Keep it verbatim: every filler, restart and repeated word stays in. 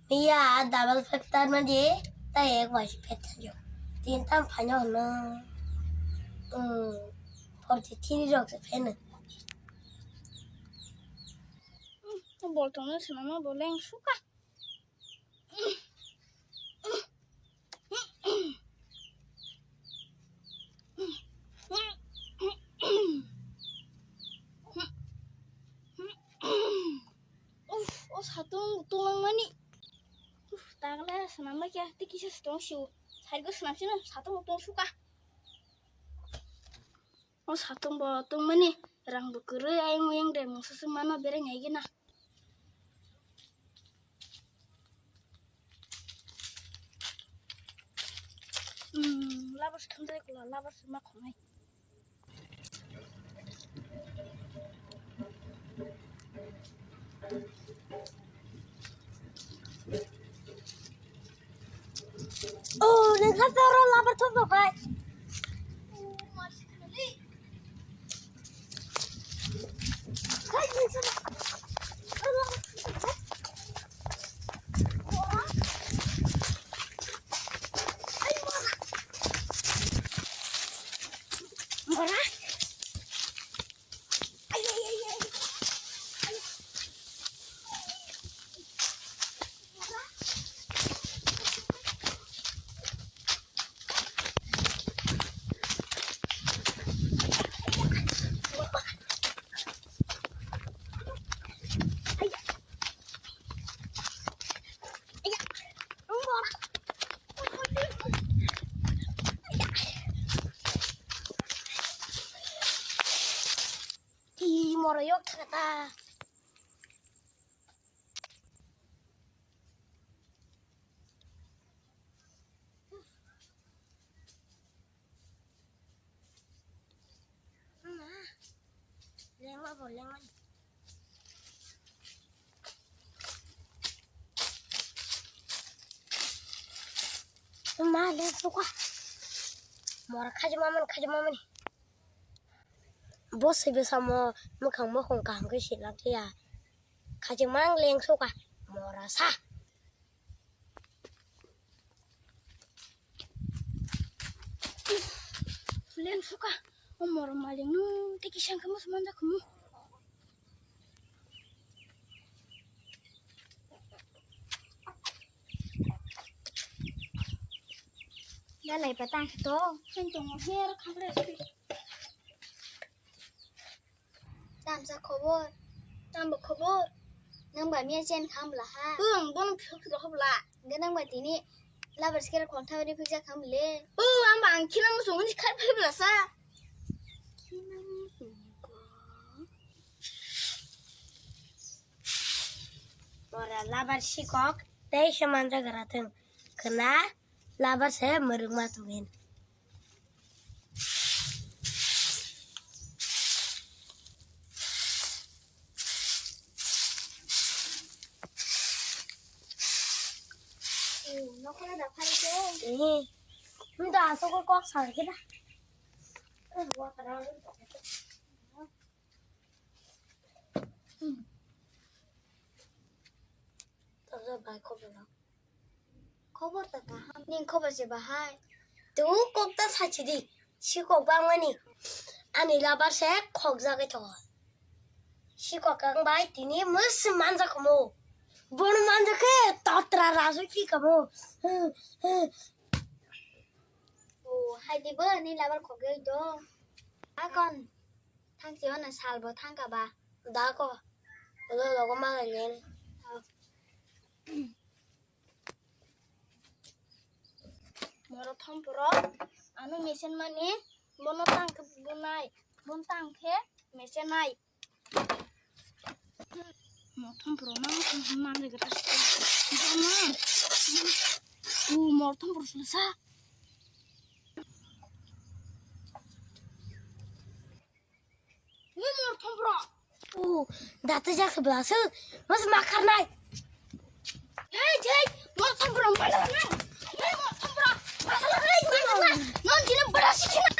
Iya, double factor ma di, ta ek wai factor yo. Tin tam phano no. Hmm, forty three rok se pheno. Bol tongno swnamma bo leng suka. Uff, o satung tungmani. Uff, tagla swnamma kya, tei kisa tong siu. Saigo swnamsino satung tung suka. O satung bo tungmani, rang bo kwrwi, ayang oyang de mungsa swk mano, berai nai gina. Hmm, labar se thumjai kula, labar se ma khonai. Oh, nang kha toro labar thok thok hai. Ih, moro yok thaka ta. Ama, lengma bo lengma. Ama, leng suka. Mora khaji mamani, khaji mamani. Bo sibisamo mwkhang mukhung kaham khe silak liya. Khachingma ang lengsoka morasa. Lengsoka o moro maling nung tei kisa khe musu manjak khumu. Dalai pa tang khe to. Sen tongo her khamre. Tamsa khobor, tambo khobor. Nang ba miya chen kham bla ha. Ang bono phiyok phiyok hobla. Hingke nang ba tini labar sikera khong thawi ri phiksa kham le. O, ang ba ang khina muchung ni khai phai bla sa. Khina muchung ko. Ora labar sikok tei se manjagra thung. Khna labar se mwrwkma tongin. Nokole da phai se. Eh, nda asok kok sar kida. Tabra bai khobor rok. Khobor ta kaham. Ning khobor se bahai. Tu kok ta sachidi. Si kok bangmani. Ani labar se khok jagai tongo. Si kok ang bai tini mus manjak mo. Bono manjak khe tatra rasu ki kamo. O hai di bo ni labar khok jai do. Akon. Thang si ono sal bo thang ka ba. Da ko. Lo lo ko ma ngen. Moro thom puro. Ano mesen mani. Bono tang khe bunai. Bon tang khe mesen nai. Moro thom puro ma. Mande gra. U moro thom puro sa. Ni mor thom bro. O, dati jak se bla se. Mas makar nai. Hei, hei, mor thom bro, mala nai. Hei, mor thom bro, mala nai, mala nai. Non jine bra si kina.